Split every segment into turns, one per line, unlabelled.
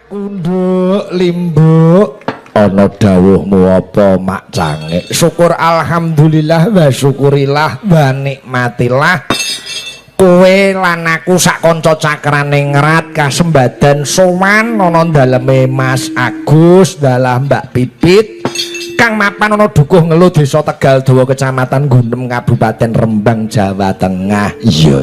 Kunduk limbuk ana dawuhmu apa mak cangik. Syukur alhamdulillah wa syukurillah wa nikmatillah. Kowe lan aku sak kanca cakrane ngrat kasembadan sowan ana daleme Mas Agus dalah Mbak Pipit kang mapan ana Dukuh Ngelu Desa Tegal Dawa Kecamatan Gunem Kabupaten Rembang Jawa Tengah. Iya.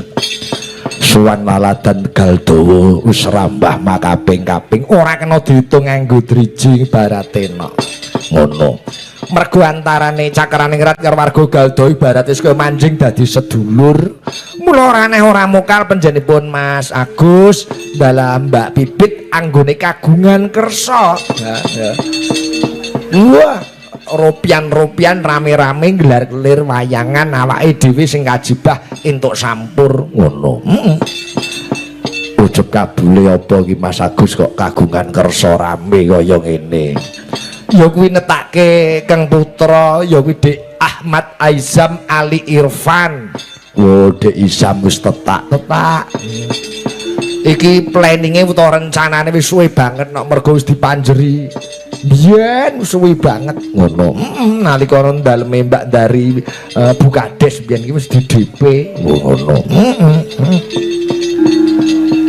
Sowan laladan Tegal Dawa wis rambah makaping-kaping ora kena diitung nganggo driji ibarate no. Ngono. Mergo antarane cakrane ngrat karo warga Galdo ibarat wis kaya manjing dadi sedulur. Mula ora aneh ora mokal panjenenganipun Mas Agus dalah Mbak Pipit anggone kagungan kersa. Ya, ya. Wah, ropian-ropian rame-rame gelar-gelir wayangan awake dhewe sing kajibah entuk sampur ngono. Heeh. Ujug kabule apa iki Mas Agus kok kagungan kersa rame kaya ngene. Ya kuwi netake Kang Putra ya kuwi Dik Ahmad Aizam Ali Irfan. Oh, Dik Izam wis tetak-tetak. Iki planninge utawa rencanane wis suwe banget nek mergo wis dipanjeri. Biyen suwe banget ngono. Heeh, nalika ana daleme Mbak Dari Bu Kades biyen iki wis di DP ngono. Heeh.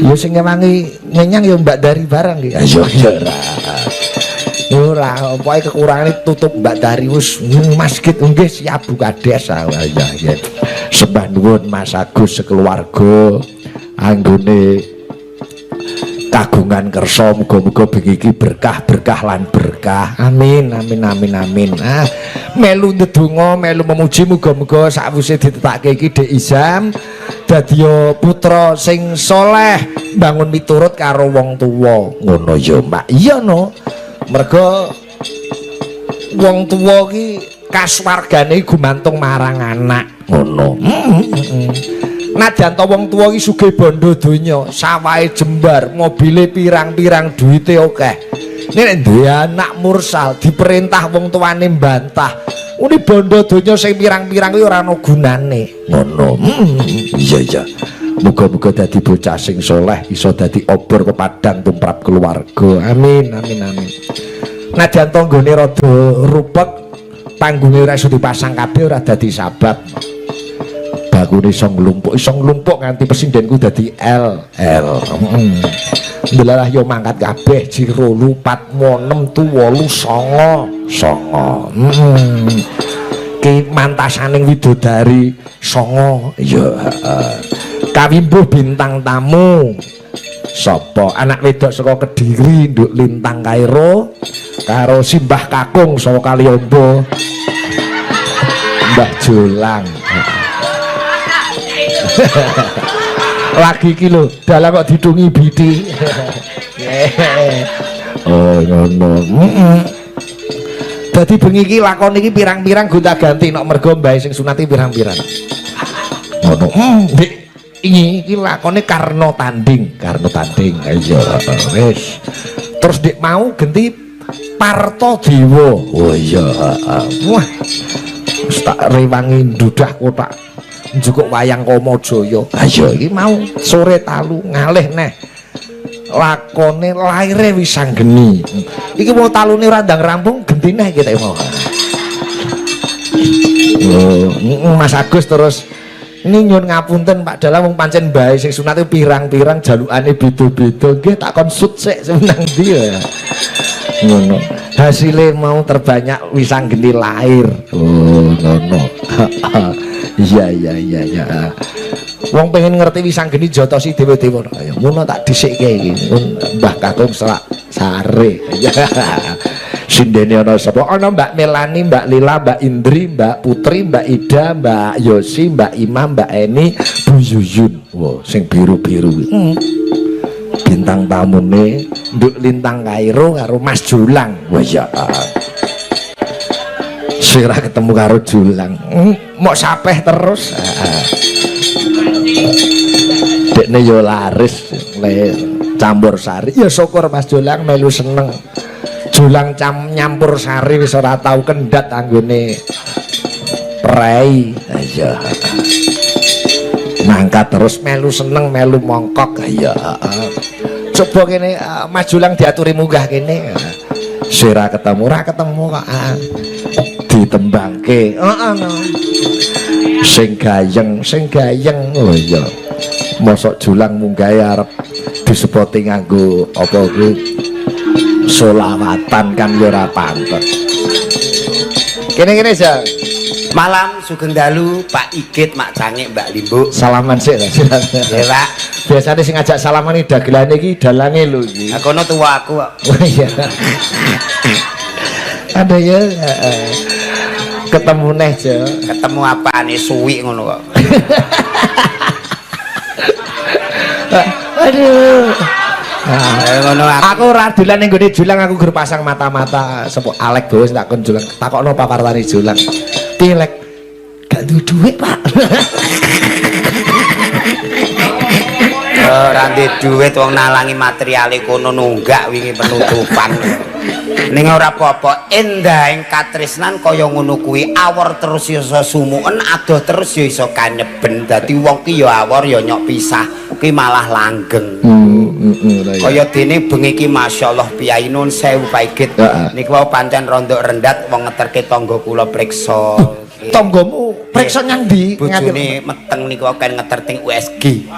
Ya sing ngewangi ngenyang ya Mbak Dari barang iki. Ya ya ora. Ora, pokoke kekurangane tutup Mbak Dari wis masjid nggih siap Bu Kades. Ah, ya ya. Sembah nuwun Mas Agus sekeluarga anggone kagungan kersa muga-muga bengi iki berkah-berkah lan berkah. Amin amin amin amin. Ah, melu ndedonga, melu memuji muga-muga sakwise ditetake iki Dik Izam dadi putra sing soleh, bangun miturut karo wong tuwa. Ngono ya, Mbak. Iya no. Mergo wong tuwa ki kasuwargane gumantung marang anak. Ngono. Nadyan to wong tuwa iki sugih bondo donya, sawahe jembar, mobile pirang-pirang, duwite akeh. Nek duwe anak mursal diperintah wong tuane bantah. Uni bondo donya sing pirang-pirang kuwi ora ana gunane. Ngono. Iya iya. Muga-muga dadi bocah sing soleh, iso dadi obor pepadang tumrap keluarga. Amin amin amin. Nadyan to nggone rada rupek, panggunge ora iso dipasang kabeh ora dadi sabab. Bakune iso nglumpuk, iso nglumpuk nganti pesindenku dadi L L. Ndelalah yo mangkat kabeh 2 4 6 8 9 9. Ki mantasaning widodari 9. Iya, heeh. Kawimbuh bintang tamu. Sapa? Anak wedok saka Kediri, Nduk Lintang Kairo karo Simbah Kakung saka Kaliombo. Mbah Jolang. Lagi iki lho, dalang kok didungi biti. Oh, ngono. Heeh. Dadi bengi iki lakon iki pirang-pirang gonta-ganti nek mergo mbahe sing sunat iki pirang-pirang. Ngono. Dik, iki lakone Karno Tanding, Karno Tanding. Iya, wis. Terus dik mau genti Parto Dewa. Oh iya, heeh. Wah. Wis tak rewangi ndudah kotak njukuk wayang Kamajaya. Ayo iki mau sore talu ngalih neh. Lakone laire Wisanggeni. Iki mau talune ora ndang rampung genti neh iki tak mau. Oh, Mas Agus terus ini nyun ngapunten Pak Dalang wong pancen bae sing sunat pirang-pirang jalukane beda-beda. Nggih tak kon sut sik sing nang ndi ya. Ngono. Hasile mau terbanyak Wisanggeni lahir. Oh, ngono. Iya iya iya iya. Wong pengen ngerti Wisanggeni jotosi dewe-dewe. Ayo ngono tak dhisikke iki. Mbah Kakung selak sare. Sindene ana sapa? Ana Mbak Melani, Mbak Lila, Mbak Indri, Mbak Putri, Mbak Ida, Mbak Yosi, Mbak Ima, Mbak Eni, Bu Yuyun. Wow, sing biru-biru. Bintang tamune Nduk Lintang Kairo karo Mas Julang. Wah iya. Sira ketemu karo Julang. Mok sapeh terus. Dekne yo laris le campur sari. Ya syukur Mas Julang melu seneng. Julang nyampur sari wis ora tau kendhat anggone prei. Iya. Mangkat terus melu seneng melu mongkok. Iya. Coba kene Mas Julang diaturi munggah kene. Sira ketemu, ora ketemu kok. Ditembangke. Heeh no. Sing gayeng, sing gayeng. Oh iya. Mosok Julang munggahe arep disepoti nganggo apa kuwi solawatan kan ya ora pantes. Kene-kene Jang.
Malam sugeng dalu Pak Igit, Mak Cangik, Mbak Limbuk.
Salaman sik ta.
Nggih, Pak.
Biasane sing ngajak salaman iki dagelane iki dalange lho iki.
Lah kono tuwa aku kok.
Oh iya. Ada ya. Ketemu neh, Jo.
Ketemu apane suwi ngono kok.
Aduh.
Ngono
aku ora dolan ning gone Julang, aku gur pasang mata-mata sepuh Alek bos tak kon Julang. Takokno papartane Julang. Piye Lek? Gak duwe dhuwit, Pak.
Ora duwe dhuwit wong nalangi materiale kono nunggak wingi penutupan. Ning ora apa-apa, endah ing katresnan kaya ngono kuwi, awor terus iso sumuken, adoh terus ya iso kanyeben. Dadi wong ki ya awor ya nyok pisah, ki malah langgeng. Kaya dene bengi iki masyaallah piyai nun sewu Pak Igit. Niku wau pancen rondok rendat wong ngeterke tangga kula priksa.
Tanggamu priksa nyang ndi?
Bojone meteng niku kan ngeter teng USG.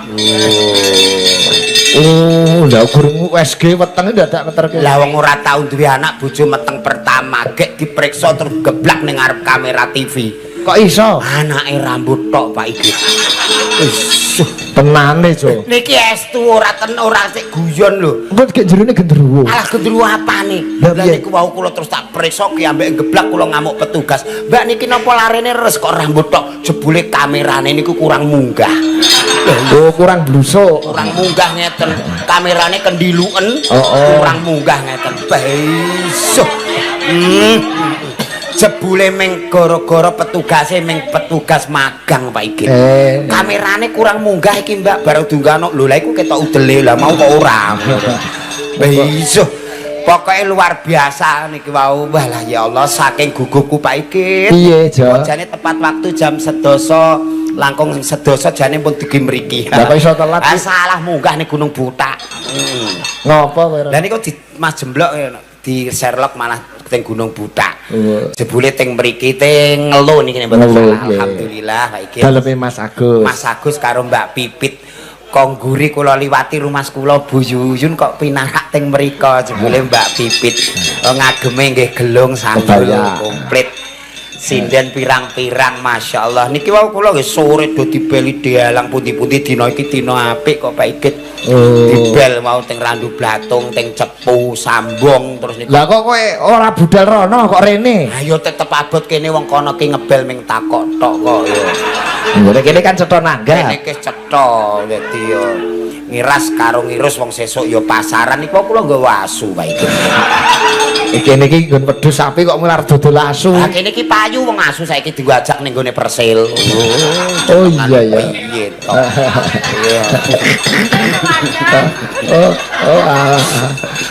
Oh, lha gurung USG wetenge dadak ngeterke.
Lah wong ora tau duwe anak, bojo meteng pertama gek dipriksa terus geblak ning ngarep kamera TV.
Kok iso?
Anake rambut tok Pak Igit. Wis
tenane, Jo.
Niki estu ora ten ora sik guyon lho.
Engko gek jerone gendruwo.
Alah gendruwo apane? Lah niku wau kula terus tak priksa ki ambek geblak kula ngamuk petugas. Mbak niki napa larene res kok rambut tok, jebule kamerane niku kurang munggah.
Oh, kurang blusuk.
Kurang munggah ngeten. Kamerane kendiluken, kurang munggah ngeten. Baisuh. Jebule meng gara-gara petugase meng petugas magang Pak Igit. Kamerane kurang munggah iki Mbak, baru diunggahno. Lho lha iku ketok udele lah mau kok ora. Baisuh. Pokoke luar biasa niki wau. Walah ya Allah saking gugupku Pak Igit.
Piye, Jo?
Jane tepat waktu jam 10 langkung 10 jane pun dugi mriki.
Lah kok iso telat?
Ah salah munggah ning Gunung Butak.
Ngopo kowe?
Lah niku di Mas Jemblok di Sherlock malah teng Gunung Butak. Jebule teng mriki teng ngelo niki nek mboten salah. Alhamdulillah Pak Igit.
Daleme Mas Agus.
Mas Agus karo Mbak Pipit. Kongguri kula liwati rumah kula Bu Yuyun kok pinarak teng mriko jebule Mbak Pipit. Ngageme nggih gelung sanggul komplit. Sinden pirang-pirang masyaallah. Niki wau kula nggih sore do dibeli dialang pundi-pundi dina iki dina apik kok Pak Igit. Dibel mau teng Randu Blatung, teng Cepu, Sambong terus niku.
Lah kok kowe ora budal rono kok rene?
Ayo tetep abot kene wong kono ki ngebel ming takok tok kok ya.
Ngene kene kan cetha nanggap.
Kene ki cetha dadi yo ngiras karo ngirus wong sesuk yo pasaran niku kula nggawa asu Pak Igit.
Iki niki nggon wedhus sapi kok mular dodol asu.
Lah kene iki payu wong asu saiki dienggo ajak ning gone persil.
Oh iya ya.
Piye to. Iya.
Oh, oh ah.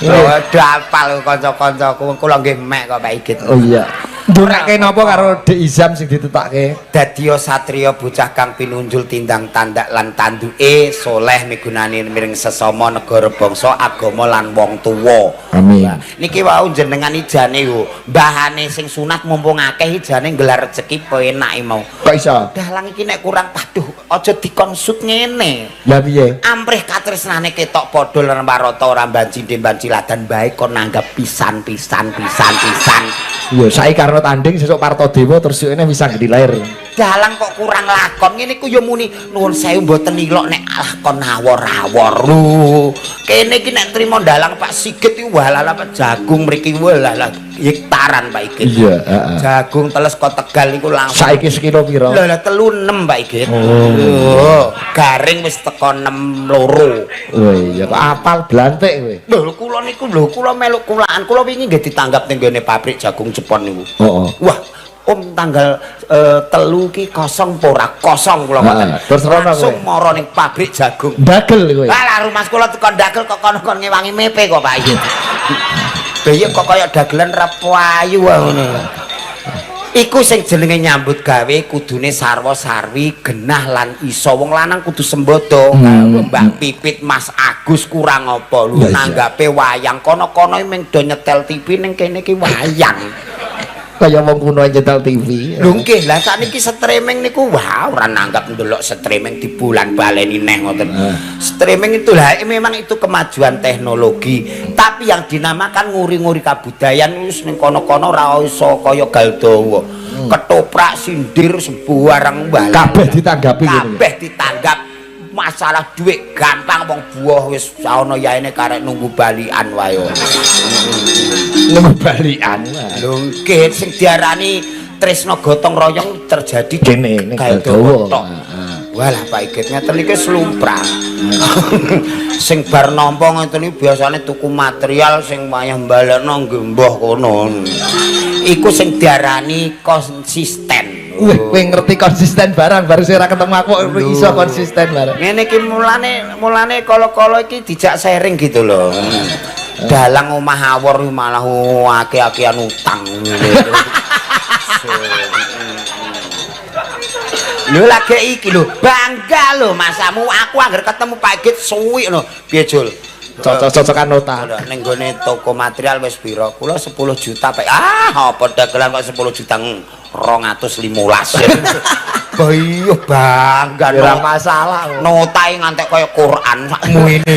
Oh, apal kanca-kancaku kula nggih mek kok Pak Igit.
Oh iya. Ndongake napa karo Dik Izam sing ditetake?
Dadiya satriya bocah kang pinunjul tindang tandak lan tanduke soleh migunani miring sesama negara bangsa agama lan wong tuwa.
Amin.
Niki wau jenengan ijane yo, mbahane sing sunat mumpung akeh ijane nggelar rejeki penake mau.
Kok iso?
Dalang iki nek kurang paduh aja dikonsut ngene.
Lah piye?
Amrih katresnane ketok padha lan warata ora banci banci ladan bae kon nanggap pisan pisan pisan pisan.
Iya, saiki karena tanding sesuk Partodewa terus ini bisa gede lahir.
Dalang kok kurang lakon ngene ku ya muni nuwun sewu mboten ilok nek lakon awor-awor. Lho, kene iki nek trimo dalang Pak Sigit iki walah Pak jagung mriki walah hektaran Pak Igit.
Iya, heeh.
Jagung teles kok Tegal niku langsung.
Saiki sekilo pira?
Lah 36 Pak Igit.
Oh.
Garing wis teko 6 loro.
Oh iya, kok apal blantik kowe.
Lho kula niku lho kula meluk kulaan. Kula wingi nggih ditanggap ning gone pabrik jagung Jepon niku.
Heeh.
Wah, Om tanggal 3 ki kosong apa ora? Kosong kula ngoten.
Terus rono kowe.
Langsung mara ning pabrik jagung.
Ndagel kowe.
Lah rumah kula tekan ndagel kok kono kon ngewangi mepe kok Pak Igit. Beyek kok kaya dagelan ra payu wae ngono. Iku sing jenenge nyambut gawe kudune sarwa sarwi genah lan iso. Wong lanang kudu sembodo. Mbak Pipit, Mas Agus kurang apa lho nanggape wayang kono-kono ming do nyetel TV, ning kene iki wayang.
Kaya wong kuno nyetel TV.
Lho nggih, lah sakniki streaming niku wah ora nanggap ndelok streaming di bulan baleni neh ngoten. Streaming itu lah memang itu kemajuan teknologi, tapi yang dinamakan nguri-nguri kabudayan wis ning kono-kono ora iso kaya Galdawa. Ketoprak, sindir, sembarang bal.
Kabeh ditanggapi ngene.
Kabeh ditanggap. Masalah duit gampang, wong buah wis ana yaene karek nunggu balikan wae.
Nunggu balikan.
Lho nggih, sing diarani tresna gotong royong terjadi
Kene ning
Galdawa
Galdawa.
Tok. Walah Pak Igit ngeten iki slumprah. Sing bar nampa ngeten iki biasane tuku material, sing wayah balekno nggih mbah kono. Iku sing diarani konsisten.
Wih, kowe ngerti konsisten barang, baru saya ketemu aku iso konsisten barang.
Ngene iki mulane mulane kala-kala iki dijak sharing gitu lho. Dalang omah awor malah akeh-akehan utang. Lho lagi iki lho, bangga lho masamu aku angger ketemu Pak Git suwi lho. Piye Jul?
Cocok-cocokan nota.
Lho ning gone toko material wis pira? Kula 10 juta Pak. Ah, apa dagelan kok 10 juta 215. Bah iya bangga
Ora masalah.
Notae ngantek kaya Quran sakmene.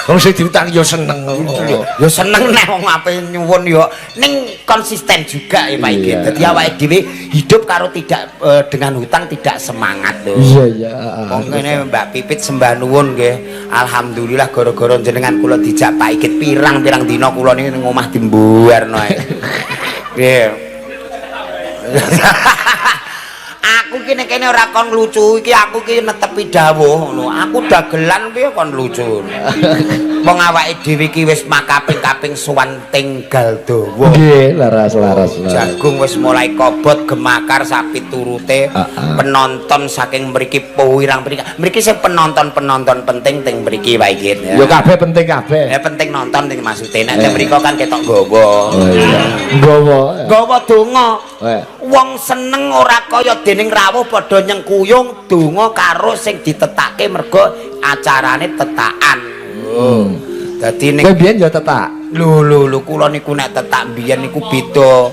Wong sing diutang ya seneng.
Ya seneng nek wong ape nyuwun ya ning konsisten juga ya Pak Igit. Dadi awake dhewe hidup karo tidak dengan hutang tidak semangat lho.
Iya iya.
Wong ngene Mbak Pipit sembah nuwun nggih. Alhamdulillah gara-gara jenengan kula dijak Pak Igit pirang-pirang dina kula niki ning omah dimbuarno ae. Nggih. Aku ki nek kene ora kon lucu iki, aku ki netepi dawuh ngono. Aku dagelan piye kon lucu. Wong awake dhewe iki wis makaping-kaping sowan ting Galdawa.
Nggih, laras laras.
Jagung wis mulai kobot gemakar sapiturute. Penonton saking mriki pirang-pirang. Mriki sing penonton-penonton penting ting mriki Pak Igit.
Ya kabeh penting kabeh.
Ya penting nonton ting maksude. Nek teng mriko kan ketok nggawa.
Oh iya. Nggawa.
Nggawa donga. Wong seneng ora kaya dening rawuh padha nyengkuyung donga karo sing ditetake mergo acarane tetakan. Dadi ning
Kowe biyen ya tetak.
Lho lho lho kula niku nek tetak biyen niku beda.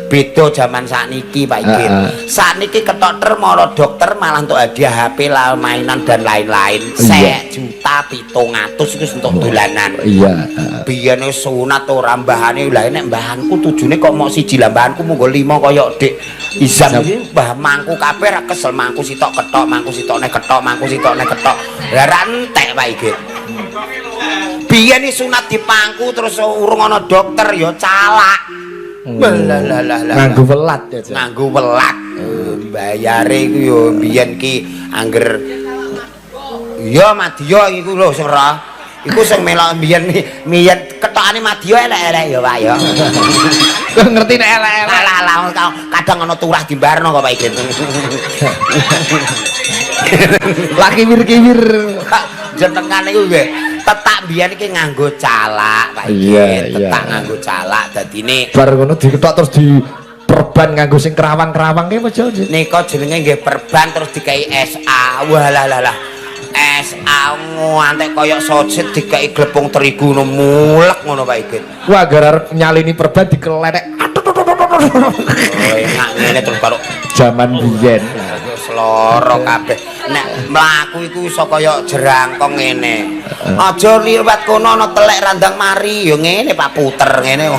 Beda jaman sakniki Pak Igit. Sakniki ketok ter mara dokter malah entuk hadiah HP lah, mainan dan lain-lain. 1.700.000 iku entuk dolanan.
Iya.
Biyen wis sunat ora mbahane, lah nek mbahanku tujune kok mok siji, lah mbahanku munggo 5 kaya Dik Izam iki mbah mangku kabeh ra kesel, mangku sitok ketok, mangku sitok nek ketok, mangku sitok nek ketok. Lah ra entek Pak Igit. Biyen iki sunat dipangku terus urung ana dokter ya calak. Lah lah lah lah.
Nganggo welat ya.
Nganggo welat. Bayare iku ya biyen ki angger ya Madya iku lho sing ora. Iku sing melok biyen biyen ketokane Madya elek-elek ya Pak ya.
Kok ngerti nek elek-elek.
Lah lah kadang ana turah dimbarno kok Pak Igit.
Laki wir-kiwir.
Jenengane iku nggih tetak biyen iki nganggo calak Pak Igit. Tetak nganggo calak dadine
bar ngono diketok terus di perban nganggo sing kerawang-kerawang ki apa jauh.
Nika jenenge nggih perban terus dikai SA. Wah lah lah lah. SA ngantek kaya sosit dikai glepung terigu ngono mulek ngono Pak Igit.
Wah gara arep nyalini perban dikelenek.
Oh enak ngene terus karo
jaman biyen.
Seloro kabeh. Nek mlaku iku iso kaya jerangkong ngene. Aja liwat kono ana telek randang mari ya ngene Pak, puter ngene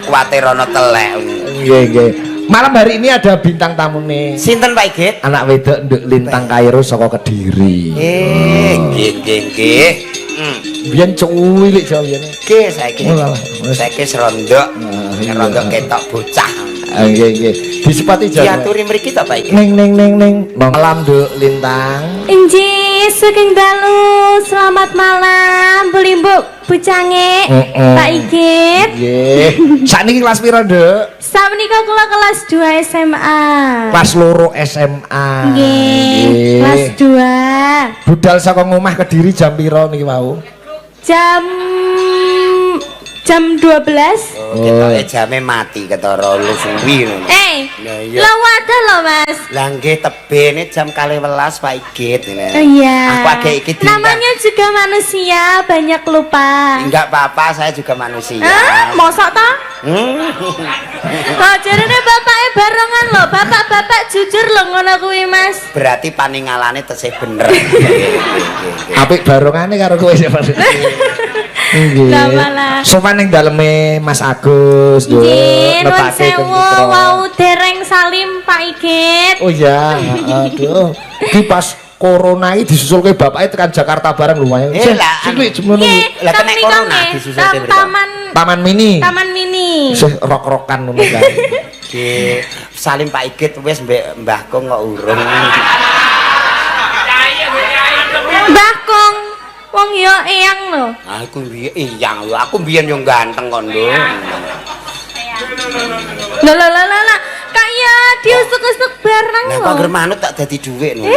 kuwatir ana telek.
Nggih nggih. Malam hari ini ada bintang tamu nih.
Sinten Pak Igit?
Anak wedok nduk Lintang Kairo saka Kediri.
Nggih nggih nggih.
Biyen cuwilik jauh biyen.
Nggih saiki. Saiki serondok. Serondok ketok bocah.
Nggih nggih. Disepati jane.
Diaturi mriki ta Pak Igit?
Ning ning ning ning. Malam Nduk Lintang.
Injih sugeng dalu, selamat malam Bu Limbuk, Bu Cange, Pak Igit.
Nggih. Sakniki kelas pira, Nduk?
Sakmenika kula kelas 2 SMA.
Kelas 2 SMA.
Nggih, kelas 2.
Budal saka ngomah Kediri jam pira niki wau?
Jam Jam 12.
Oh, ketoke jame mati ketara lu suwi ngono.
Eh,
Lah iya.
lah wadah loh, Mas.
Lah nggih tebene jam 12 Pak Igit.
Oh iya.
Aku agak iki diundang.
Namanya juga manusia, banyak lupa.
Enggak apa-apa, saya juga manusia.
Ah, mosok ta?
Hmm.
Kok jarene bapake barengan lho, bapak-bapak jujur lho ngono kuwi, Mas.
Berarti paningalane tesih bener. Nggih, nggih, nggih.
Apik barongane karo kowe sih, Mas. Nggih.
Lah malah.
Sowan ning daleme Mas Agus, Nduk.
Nggih, nuwun
Nepake teng
sewu
putra.
Wau dereng salim Pak Igit.
Oh iya, aduh. Iki pas corona iki disusulke bapake tekan Jakarta bareng lumayan.
Eh, lah,
Sing kuwi jemono.
Nggih,
Lah,
teng
kena
nika
corona
nggih,
disusulke
teng
mriko.
Taman
Taman Mini.
Taman Mini.
Sih rok-rokan ngono kae.
Nggih, salim Pak Igit wis mbek Mbah Kong kok urung.
Mbah Kong, wong yo eyang lho.
Aku mbiyen iyang lho, aku mbiyen yo ganteng kok, Nduk.
Lho lho lho lho lho. Kaya diusuk-usuk bareng
Lah
lho.
kok anggere manut tak dadi dhuwit lho.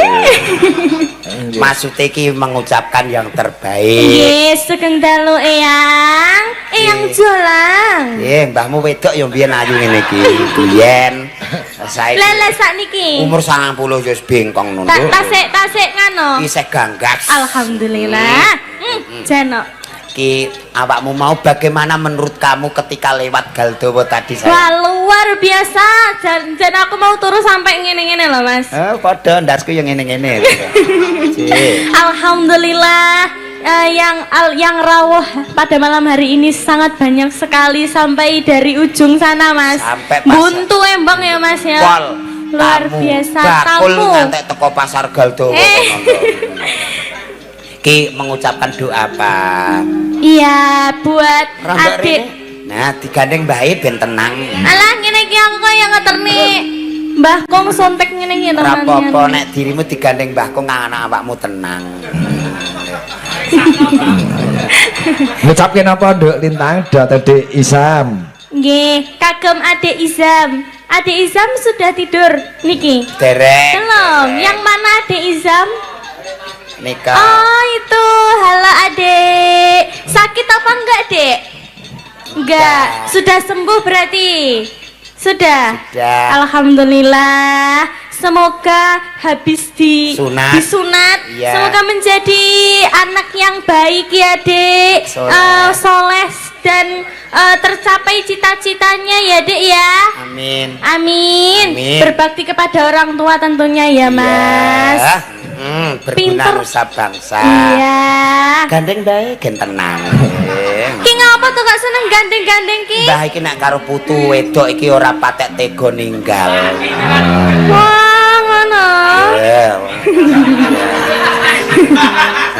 Maksudnya iki mengucapkan yang terbaik.
Nggih, sugeng dalu Eyang. Eyang
Nggih.
Jolang.
Nggih, mbahmu wedok yo mbiyen ayu ngene iki. Biyen. Saiki
Lah lah sakniki.
umur 90 yo wis bengkong ngono.
Tak tasik tasik ngono.
Isih ganggas.
Alhamdulillah. Jano.
Ki awakmu mau bagaimana menurut kamu ketika lewat Galdowo tadi saya?
Wah, luar biasa. Jan, jan aku mau turu sampai ngene-ngene loh, Mas.
Eh, padha ndasku yang ngene-ngene. Cik.
Alhamdulillah, yang rawuh pada malam hari ini sangat banyak sekali sampai dari ujung sana, Mas.
Sampai pasar.
Buntu embong ya, Mas ya.
Pol.
Luar
Tamu.
biasa
Bakul
tamu.
ngantek teko pasar Galdowo
Eh.
kono. Ki mengucapkan doa apa?
Iya, buat
Rambak
adik.
rene. Nah, digandeng bae ben tenang.
Alah ngene iki aku kaya ngeterni Mbah Kong sontek ngene iki
Ora
tenan.
apa-apa nek dirimu digandeng Mbah Kong anak awakmu tenang.
Ngucapke napa, Nduk Lintang dhateng Dik Isam?
Nggih, kagem Adik Izam. Adik Izam sudah tidur niki.
Derek.
Belum. Yang mana Adik Izam?
Nikah.
Oh, itu. Halo Adik. Sakit apa enggak, Dek? Enggak. Sudah sembuh berarti? Sudah.
Sudah.
Alhamdulillah. Semoga habis di
Sunat.
disunat.
Iya.
Semoga menjadi anak yang baik ya, Dek.
Soleh.
Soleh dan tercapai cita-citanya ya, Dek ya.
Amin.
Amin.
Amin.
Berbakti kepada orang tua tentunya ya, Mas.
Iya. Berguna
Pinter.
nusa bangsa.
Iya.
Gandeng bae gen tenang.
Ki ngapa tuh kok seneng gandeng-gandeng ki?
Mbah iki nek karo putu wedok iki ora patek tega ninggal.
Wah, ngono.
Iya.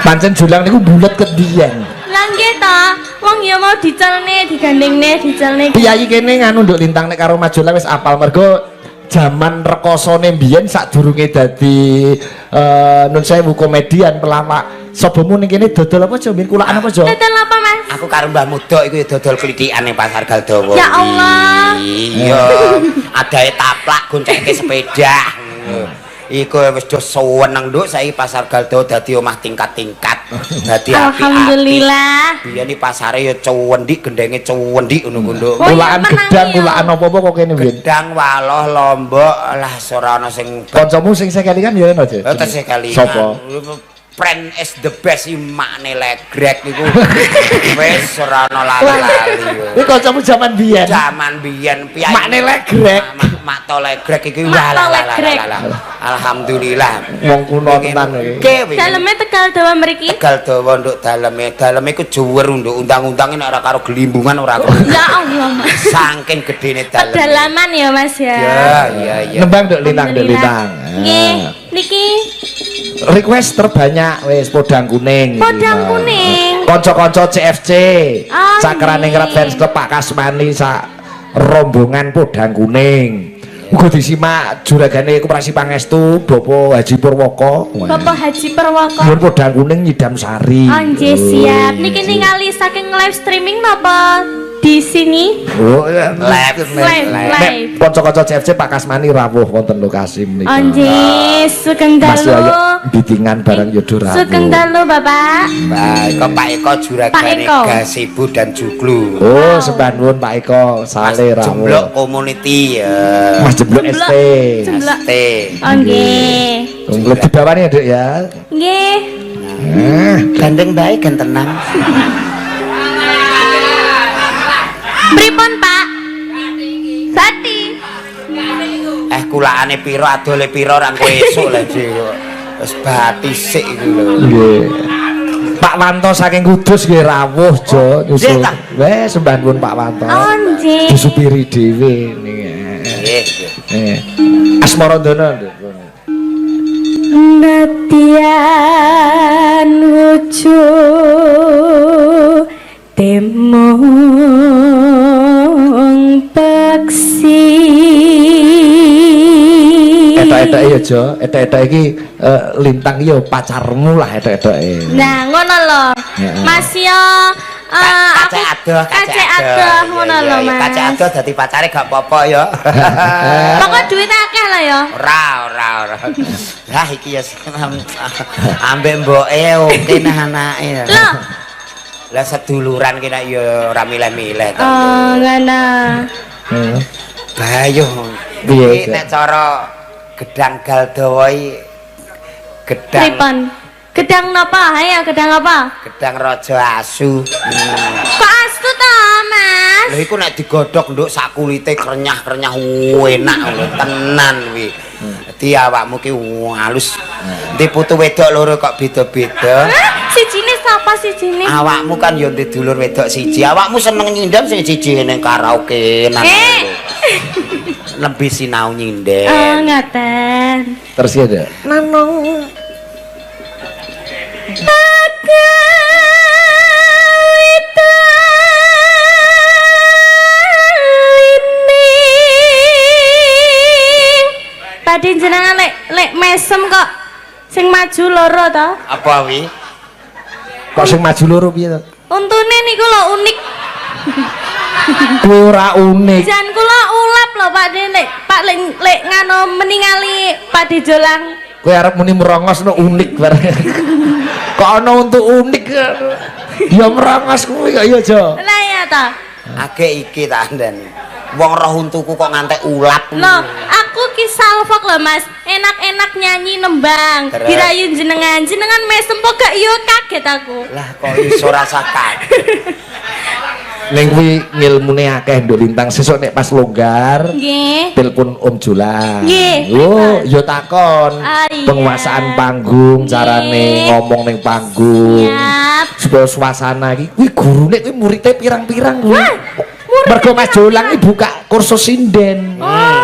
Pancen Julang niku bulet kedian.
Lah nggih ta, wong ya mau dicelne, digandengne, dicelne.
Piyayi kene nganu Nduk Lintang nek karo Mas Jolang wis apal mergo jaman rekosone mbiyen sadurunge dadi nun sewu komedian pelawak. Sobomu ning kene dodol apa Jo? Mbiyen kulakan apa Jo?
Dodol apa, Mas?
Aku karo Mbah Mudok iku ya dodol klithikan ning Pasar Galdowo.
Ya Allah.
Iya. Adae taplak goncengke sepeda. Iku wis do seneng nduk saiki Pasar Galdowo dadi omah tingkat-tingkat. Dadi apik-apik.
Alhamdulillah.
Biyen iki pasare ya cuwendik, gendenge cuwendik ngono ku nduk.
Oh, iya,
Kulakan
menangi
gedang,
ya.
kulakan apa-apa kok kene mbiyen.
Gedang waloh lombok lah ora ana sing
Kancamu sing sekali kan ya ono, Jo.
Oh, tesih kelingan.
Sopo?
Friend is the best iki makne legrek iku. Wis ora ana lali-lali.
Iki kancamu jaman biyen.
Jaman biyen piye.
Makne legrek.
Mak to legrek iki
Mak
wah
to
lah lah
legrek.
lah lah. Alhamdulillah.
Wong kuno tenan iki.
Oke, wingi.
Daleme Tegal Dawa mriki.
Tegal dawa nduk daleme. Daleme iku juwer nduk undang-undange nek ora karo gelimbungan ora karo.
Ya Allah, Mas.
Saking gedene daleme.
Pedalaman ya, Mas ya.
Ya, iya iya.
Nembang Nduk Lintang, Nduk
Alhamdulillah.
Lintang.
Nggih, niki
Request terbanyak wis podang kuning.
Podang kuning.
Kanca-kanca CFC.
Oh,
Cakraningrat
nggih.
fans club Pak Kasmani sak rombongan podang kuning. Uga disimak juragane Koperasi Pangestu Bapak Haji Purwoko.
Bapak Haji Purwoko.
Nyuwun podang kuning nyidam sari.
Oh, nggih siap. Niki ningali saking live streaming napa? di sini.
Oh, iya.
Live,
Live,
live.
Nek
live.
kanca-kanca CFC Pak Kasmani rawuh wonten lokasi menika.
Onji, sugeng
Mas
dalu.
Yoyo bitingan bareng Yodo rawuh.
Sugeng dalu, Bapak.
Pak Eko, Pak Eko juragane
Pak Eko.
Gazebo dan Juglu.
Oh, sembah nuwun Pak Eko,
Mas
sale rawuh.
Jemblok Community ya.
Mas Jemblok
Jemblok.
ST.
Jemblok.
ST.
Oh, nggih.
Jemblok dibawani ya, Dek ya.
Nggih.
Eh,
Gandeng bae gentenan.
Pripun, Pak? Sati.
Eh kulakane piro adole piro ra kowe esuk lah Ji. Wis bati sik iku lho.
nggih. Pak Wanto saking Kudus nggih rawuh Jo nyusul.
Nggih, ta?
Weh, sembah nuwun Pak Wanto.
Oh, nggih.
Disupiri dhewe niki.
Nggih, nggih.
Eh. Asmarandana, Nduk.
Nadyan wujud temong peksi.
Etok-etoke ya Jo, etok-etoke iki lintang ya pacarmu lah etok-etoke.
Nah, ngono lho.
Heeh.
Mas yo aku
Kacek adoh,
kacek adoh ngono
Iya,
lho,
iya,
Mas.
Kacek adoh dadi pacare gak apa-apa ya.
Pokok duit akeh lah ya.
Ora, ora, ora. Lah iki ya ambek mboke oke nah anake.
Loh,
Lah seduluran ki nek ya ora milih-milih to.
oh ngono.
Heeh.
Bayo.
Piye,
Iki
Cak?
nek cara gedang galdawa iki gedang
Pripun? Gedang napa? Ayo gedang apa?
gedang raja asu.
Kok astu ta, Mas?
Lha iku nek digodhog nduk sak kulite krenyah-krenyah enak lho tenan kuwi. Dadi awakmu ki halus. Ndi putu wedok loro kok beda-beda.
Hah? Sijine sapa sijine?
Awakmu kan ya ndek dulur wedok siji. Awakmu seneng nyinden sing siji ning karaoke nang.
Eh.
Lebih sinau nyinden.
Oh, ngaten.
Terus ya, Dek.
Nanong. Tadi jenengan lek lek mesem kok sing maju loro to.
Apa wi?
Kok sing maju loro piye to?
Untune niku lho unik.
Kuwi ora unik.
Jan kula ulap lho Pak De lek Pak lek lek ngano meningali Pak De Jolang.
Kowe arep muni merongos no unik bareng. Kok ana untuk unik. Ya merongos kuwi kok ya, Jo.
Lah ya ta.
Age iki tak andani. Wong roh untuku kok ngantek ulap.
Loh, aku ki salfok lho Mas. Enak-enak nyanyi nembang.
Terus?
Dirayu jenengan. Jenengan mesem kok gak yo kaget aku.
Lah kok iso rasa kaget.
Ning kuwi ngilmune akeh Nduk Lintang. Sesuk nek pas longgar
Nggih.
telepon Om Jolang.
Nggih,
Oh, yo takon.
Ah, iya.
Penguasaan panggung, carane
Nggih.
ngomong ning panggung.
Siap.
Supaya suasana iki kuwi gurune kuwi muridé pirang-pirang kuwi.
Wah, murid
Mergo Mas Jolang iki buka kursus sinden.
Oh.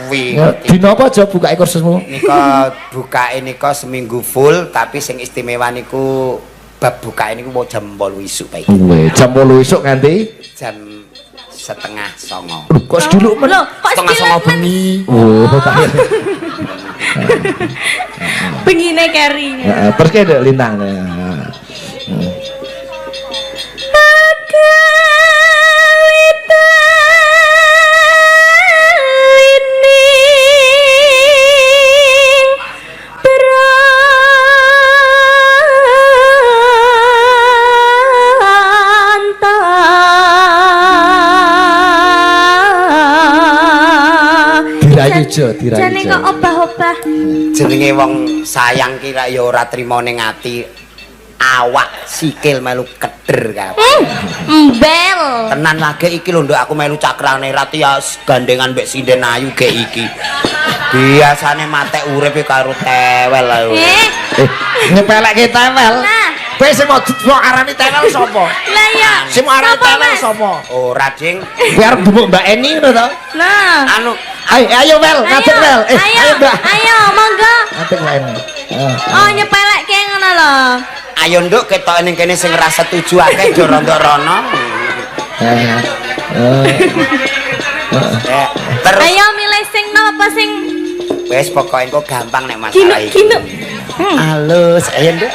Kuwi.
Ya, dina apa aja buka kursusmu?
Nika bukake nika seminggu full tapi sing istimewa niku bab bukake niku mau jam 8 isuk Pak.
Weh, jam 8 esuk nganti
Jam 8.30.
Lho, kok seduluk men?
Loh, kok
Setengah songo
sediluk men?
bengi.
Oh, tak.
Bengine keri.
Heeh, terus kayak Nduk Lintang. Heeh. Dirayu Jo, dirayu
Jane
Jo.
kok obah-obah.
Jenenge wong sayang ki rak ya ora trimo ning ati. Awak sikil melu keder kabeh.
Mbel.
Tenan lagi iki lho nduk aku melu cakrane rati ya gandengan mbek sinden ayu ge iki. Biasane matek urip karo tewel ae.
Eh,
Eh, nyepelekke tewel.
Nah.
Kowe sing mau mau arani tewel sapa?
lah ya.
Sing mau arani
Sapa,
tewel
Mas?
sapa?
Ora, Ding.
Kowe arep dumuk Mbak Eni ngono to?
Nah.
Anu
Ayo, ayo Wel, ngadeg Wel. Eh,
ayo,
ayo Mbak.
Ayo, monggo.
Ngadeg Mbak Eni. Heeh.
Oh, nyepelekke ngono lho.
ayo nduk ketok ning kene sing ra setuju akeh do rondo-rono.
Heeh.
Ya, terus
Ayo milih sing napa sing
wis pokoke engko gampang nek masalah
ginuk
iki.
ginuk.
Alus, ayo nduk.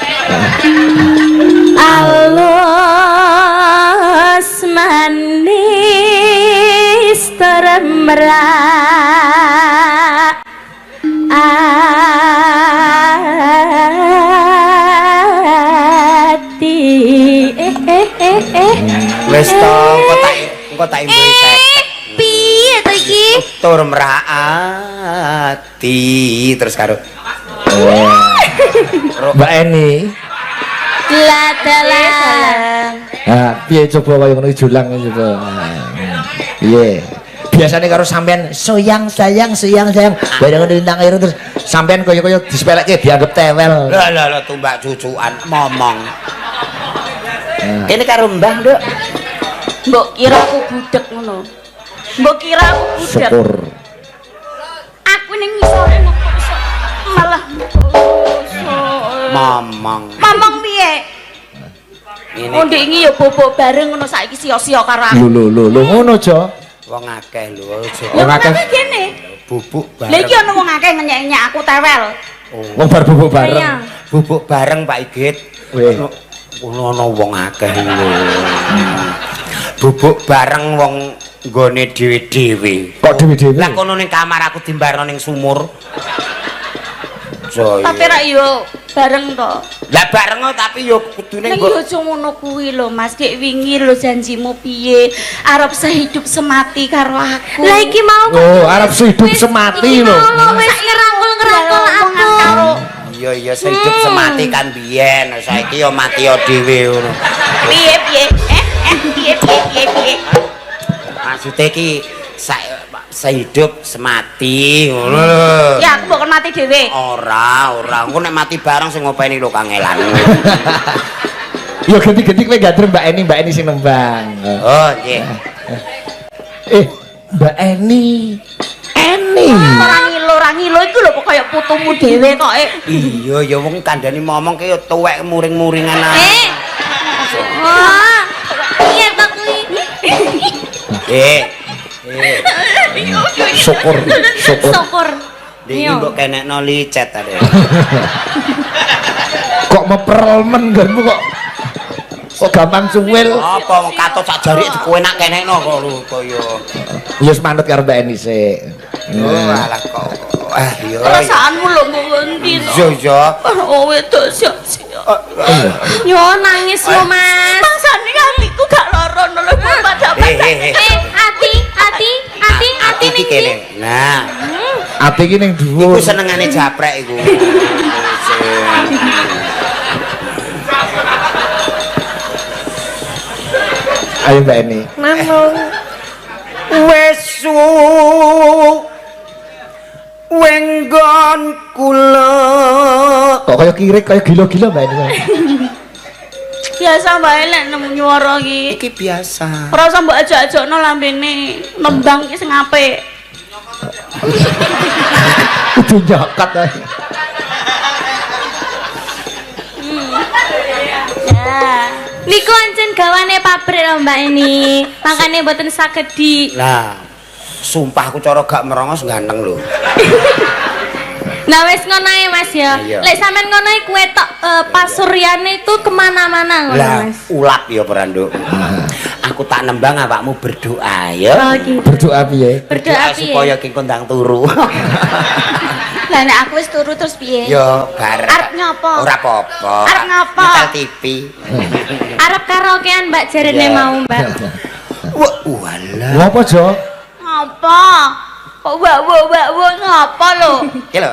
Alus maning merak ati.
Wis to, engko tak imbuhi seket.
Piye to iki?
Tur merak ati terus karo
Mbak Eni.
Lah dalah.
Ha, piye coba kaya ngono julang coba. Piye? Biasane karo sampean soyang sayang soyang sayang. Bareng ngono nang terus sampean kaya-kaya disepelekke dianggap tewel.
Lah lah lah tumbak cucukan momong. Kene karo Mbah, Nduk.
Mbok kira aku budek ngono. Mbok kira aku budek.
Syukur.
Aku ning ngisore kok iso malah
momong.
Momong piye? Oh ndek iki ya bobok bareng ngono saiki sia-sia karo aku.
Lho lho lho ngono, Jo.
Wong akeh lho aja.
Wong akeh kene.
Bubuk bareng.
Lha iki ana wong akeh ngenyek-nyek aku tewel.
Wong bar bubuk bareng.
Bubuk bareng Pak Igit.
Weh.
Ngono ana wong akeh lho. Bubuk bareng wong nggone dhewe-dhewe.
Kok dhewe-dhewe?
Lah kono ning kamar aku dimbarno ning sumur.
Tapi rak yo bareng to.
Lah bareng tapi yo kudune
nggo. Ning yo aja ngono kuwi lho Mas, dek wingi lho janjimu piye? Arep sehidup semati karo aku. Lah iki mau kok.
Oh, arep sehidup semati lho.
Wis ngerangkul-ngerangkul aku.
Iya iya sehidup semati kan biyen, saiki yo mati yo dhewe ngono.
Piye piye? Piye piye piye piye?
Maksude iki sehidup semati ngono lho.
Ya aku mbok kon mati dhewe.
Ora, ora. Engko nek mati bareng sing ngopeni lho kangelan.
Ya ganti-ganti kowe gandrung Mbak Eni, Mbak Eni sing nembang.
Oh, nggih.
Mbak Eni. Eni.
Ora ngilo iku lho kok kaya putumu dhewe kok.
Iya, ya wong kandhani momong ki ya tuwek muring-muringan ae.
Wah. Piye to kuwi?
Syukur, syukur.
Syukur.
Iki mbok kenekno licet are.
Kok meperel men nggonmu kok. Kok gampang suwil.
Apa wong katut sak jarik dikowe nak kenekno kok lho kaya.
Ya wis manut karo Mbak Eni sik.
Oh alah kok. Ah iya.
Perasaanmu lho mbok ngendi to?
Iya iya.
Oh wedok siok-siok. Yo nangis yo Mas. Mangsane atiku gak lara lho pada-pada. Ati ati ati ati ning
kene. Nah.
Ati iki ning dhuwur.
Iku senengane japrek iku.
Ayo Mbak Eni.
Namung
wis wenggon kula.
Kok kaya kirik kaya gila-gila Mbak Eni.
Biasa wae lek nemu nyuara iki.
Iki biasa.
Ora usah mbok ajak-ajakno lambene, nembang iki sing apik.
Kudu nyokat ae.
Ya. Niku ancen gawane pabrik lho Mbak Eni. Makane mboten saged di.
Lah, sumpah aku cara gak merongos ganteng lho.
Nah wis ngono ae Mas ya. Lek sampean ngono iku ketok pasuryane itu kemana-mana ngono Mas.
Ulap ya Pranduk. Aku tak nembang awakmu berdoa ya.
Oh, gitu.
Berdoa piye?
Berdoa piye?
Supaya ki kondang turu.
Lah nek aku wis turu terus piye?
Ya bar.
Arep ngopo?
Ora apa-apa.
Arep ngopo?
Nyetel TV.
Arep karaokean Mbak jarene mau Mbak.
Wah, walah.
Ngopo, Jo?
Ngopo? Kok wak-wak ngapa lho?
Iki lho.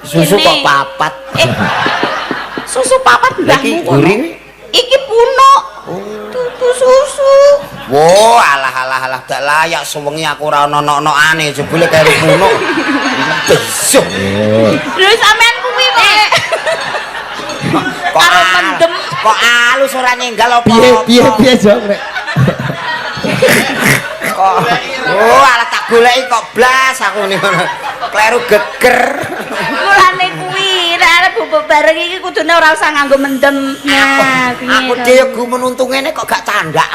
Susu kok papat.
Susu papat mbahmu kono. Iki punuk. Tutu susu.
Wo, alah alah alah gak layak sewengi aku ora ono nok-nokane jebule karo punuk. Besuh.
Lho sampean kuwi kok.
Kok mendem, kok alus ora nyenggal apa?
Piye piye piye Jo nek.
Kok oh alah tak goleki kok blas aku niku. Kleru geger.
Mulane kuwi nek arep bubuk bareng iki kudune ora usah nganggo mendem. Nah,
aku dhewe gumun untung ngene kok gak candak.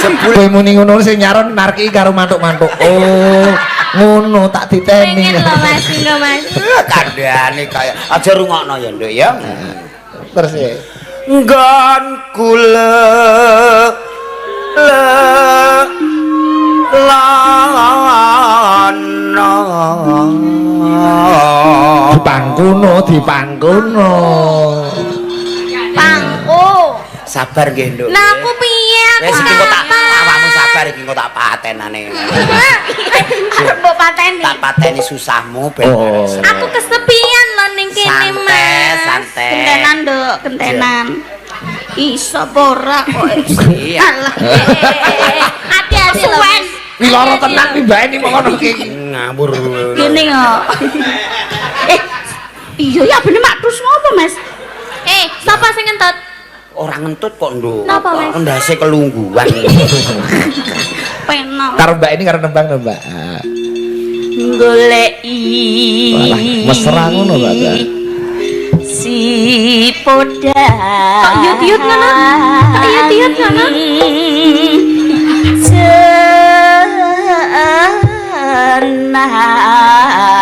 Jebule
kowe muni ngono sing nyaron narki karo mantuk-mantuk. Oh, ngono tak diteni.
Pengen lho Mas, lho Mas.
Kandhane kaya aja rungokno ya, Nduk ya.
Terus ya.
Nggon kula le la
Dipangkono, dipangkono.
Pangku.
Sabar nggih, Nduk.
Lah aku piye aku?
Wis iki kok tak awakmu sabar iki kok tak patenane.
Arep mbok pateni.
Tak pateni susahmu ben.
Oh.
Aku kesepian lho ning kene,
Santai,
Mas.
santai.
Gentenan, Nduk, gentenan. Iso apa ora kok.
Iya.
Alah.
Hati-hati lho.
Suwen.
Mas.
Wi lara tenan wi Mbak Eni mok ngono iki.
Ngawur.
Gini kok. Eh, iya ya bener mak terus ngopo, Mas?
Eh, sapa sing ngentut?
Ora ngentut kok, Nduk.
Napa, Mas?
Ndase kelungguhan.
Penak.
Karo Mbak Eni karo nembang to, Mbak. Ah.
Goleki.
Walah, mesra ngono, Mbak.
Si poda.
Kok yut-yut ngono? Kok yut-yut ngono?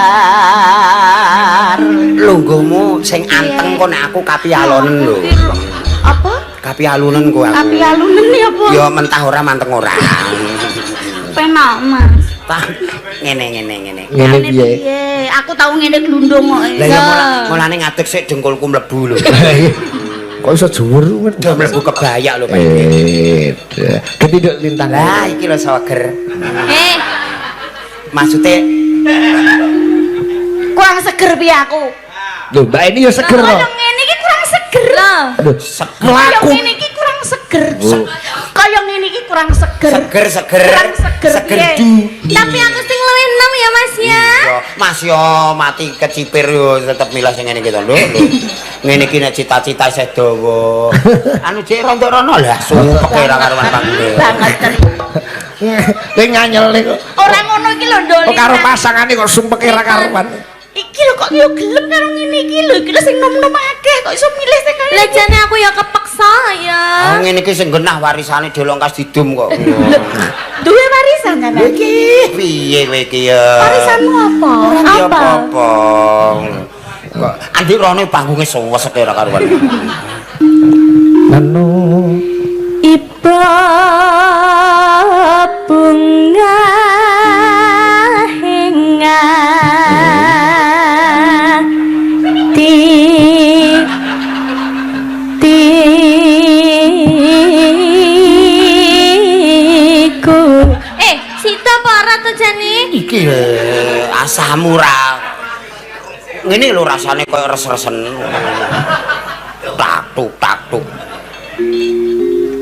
Jenar.
Lungguhmu sing anteng kok nek aku kapialonen lho.
Apa?
Kapialunen ku aku.
Kapi alunen ya apa?
Ya mentah ora manteng ora.
Penak, Mas.
Tak ngene ngene ngene.
Ngene
Ane
piye?
piye? Aku tau ngene glundung kok.
Lah ya mulane ngadeg sik dengkulku mlebu lho.
Kok iso dhuwur men?
Udah mlebu kebayak lho, Pak.
Eh, ketiduk lintang.
Lah iki lho seger.
Eh,
Maksude
Kurang seger piye aku?
Lho, Mbak Eni ya seger to.
Kaya ngene iki kurang seger.
lho.
Lho,
Kaya
mlaku.
ngene iki kurang seger. Kaya ngene iki kurang seger.
seger seger.
Kurang seger
Seger
piye?
du.
Tapi aku sing luwih enom ya, Mas ya.
Yo, Mas yo mati kecipir yo tetep milah sing ngene iki to lho. lho. Ngene iki nek cita-cita isih dawa. Anu jek rontok rono lah sumpek ora karuan panggung.
Banget.
Kowe nganyel kok.
Ora ngono iki lho, Ndol.
Kok karo pasangane kok sumpeke ra karuan.
Iki lho kok yo gelem karo ngene iki lho, iki lho sing nom-nom akeh kok iso milih sing kaya
Lah jane aku ya kepeksa ya.
Ah ngene iki sing genah warisane delongkas didum kok.
Duwe warisan kan?
Iki piye kowe iki ya?
Warisanmu apa?
Ora
Apa?
apa-apa. Kok andi rono panggunge suwesek ora karuan.
Anu
Iba bunga henga ti tiku. Eh, sita apa ora to jane?
Iki asamu ra. Ngene lho rasane koyo res-resen. Tak tuk tak tuk.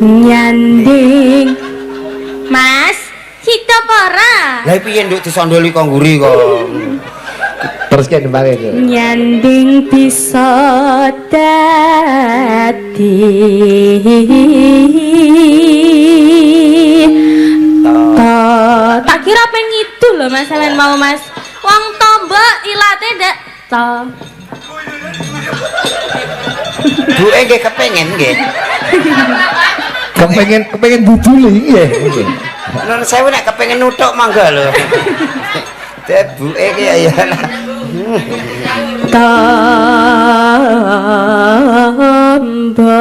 Nyanding. Mas, sita apa ora?
Lah piye nduk disondoli kok ngguri kok.
Terus ki nembange.
Nyanding bisa dadi to. Tak kira pengen itu loh Mas sampean mau Mas. Wong tombok ilate ndak to.
Duke nggih kepengin nggih.
Kepengen buduli nggih.
Nun sewu nek kepengin nuthuk monggo lho. Debuke ki ya.
Tombo.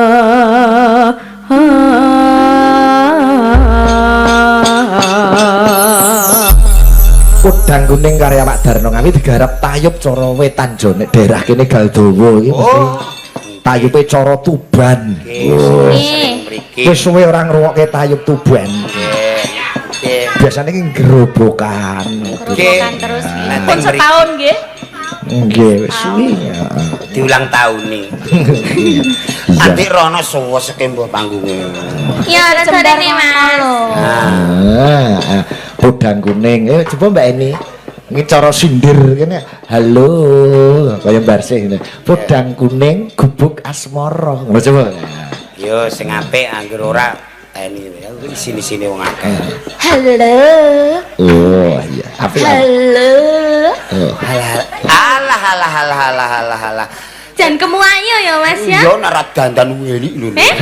Podang kuning karya Pak Darno Ngawi digarap tayub cara wetan jone daerah kene Galdowo iki mesti. Tayupe cara Tuban.
Nggih, sering mriki.
Wis suwe ora ngrungokke tayub Tuban.
Nggih.
Biasane iki gerobokan.
Gerobokan terus.
Nek
Pun
teng mriki
setahun nggih.
Nggih, wis suwi. Heeh.
diulang tahun nih.
Iya.
Adik rono suweseke mbah panggunge.
Ya rasane Mas.
Ah, ah. Podang kuning. Eh coba Mbak Eni. Ini cara sindir kene. Halo, kaya barsih ngene. Podang kuning gubuk asmara. Ngono coba.
Yo sing apik angger ora teni isine-isine wong akeh.
Halo.
Oh iya, apik.
Halo.
Oh.
Alah alah alah alah alah alah alah.
Jangan kemuayo ya Mas ya.
Yo nek ra dandan weli lho.
Eh?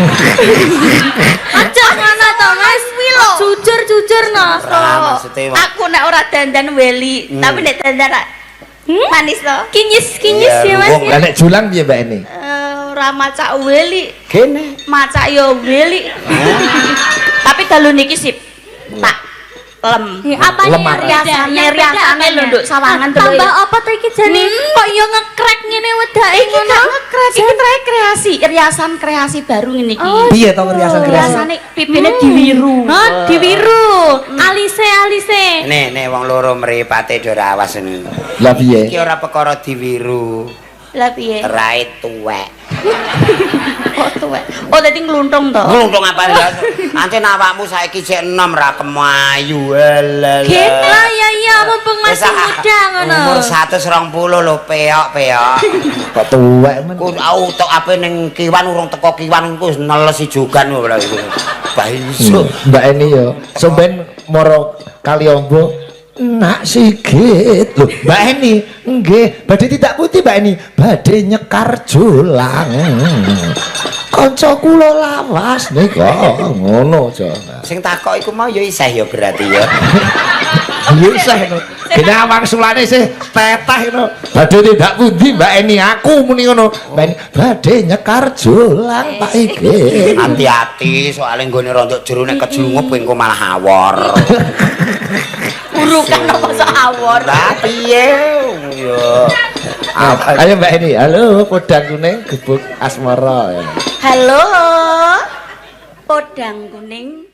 Aja ngono to Mas. Jujur-jujur no.
Ora maksude wong
Aku nek ora dandan weli, tapi nek dandan ra manis to.
Kinyis-kinyis
Iya,
ya Mas
wong
ya.
Lah nek julang piye Mbak Eni?
Eh, ora macak weli,
kene.
macak yo weli. Tapi dalu niki sip. Tak Lem.
Apanya
Lemah.
yang beda?
Riasane,
Yang beda
riasane
apanya?
lho, Nduk, sawangan dulu
Tambah
ya.
apa to iki jane? Kok yo ngekrek ngene wedake
Iki
ngono?
gak ngekrek, iki trae kreasi, riasan kreasi baru ngene iki.
Oh,
Piye to riasan kreasi?
Riasane pipine diwiru.
Oh, diwiru. Alise alise.
Nih, nih wong loro mripate do ora awas ini.
Lah piye?
Iki ora perkara diwiru,
Lah piye?
terait tuwek.
Oh, tuwek. Oh, dadi ngluntung to.
Ngluntung apa ya? Ancen awakmu saiki sik enom ra kemayu. Alah.
Gene lah ya iya mumpung masih muda ngono.
Umur 120 lho peok-peok.
Kok tuwek men.
Ku au tok ape ning kiwan urung teko kiwan ku wis nelesi jogan lho iku. Bahiso.
Mbak Eni yo, sampean moro Kaliombo nak sigit lho Mbak Eni nggih badhe tidak putih Mbak Eni badhe nyekar jolang kanca kula lawas nika ngono aja.
Sing takok iku mau ya isih ya berarti ya.
Iya isih ngono. Gene wangsulane isih teteh ngono. Badhe tindak pundi Mbak Eni aku muni ngono. Mbak Eni badhe nyekar jolang Pak Igit.
Hati-hati soalnya nggone rontok jero nek kejlungup kowe engko malah awor.
Urukan apa sok awor.
Lah piye yo.
Ayo Mbak Eni, halo podang kuning gebuk asmara.
Halo. Podang kuning.